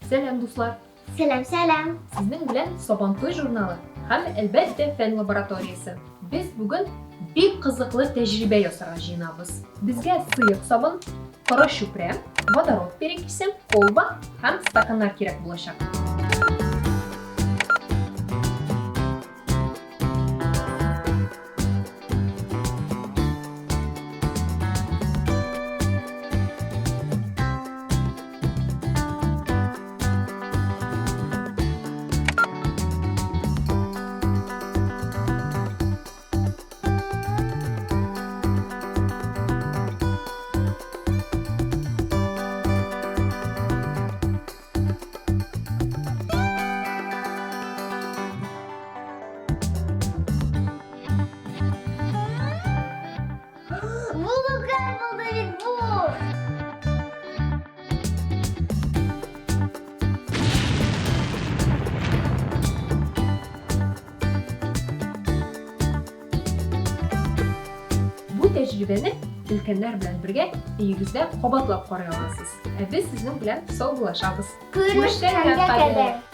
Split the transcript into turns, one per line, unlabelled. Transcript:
Сәлам, дуслар!
Сәлам, сәлам!
Сезнең белән Сабантуй журналы һәм, әлбәттә, фән лабораториясе. Без бүген бик кызыклы тәҗрибә ясарга җыенабыз. Безгә сыек сабын, коры чүпрә, водород перекисе, колба һәм стаканнар кирәк булачак.
Вулкан булды бит бу!
Бу тәҗрибәне өлкәннәр белән бергә өегездә кабатлап карый аласыз. Ә без сезнең белән саубуллашабыз.
Күрешкәнгә кадәр!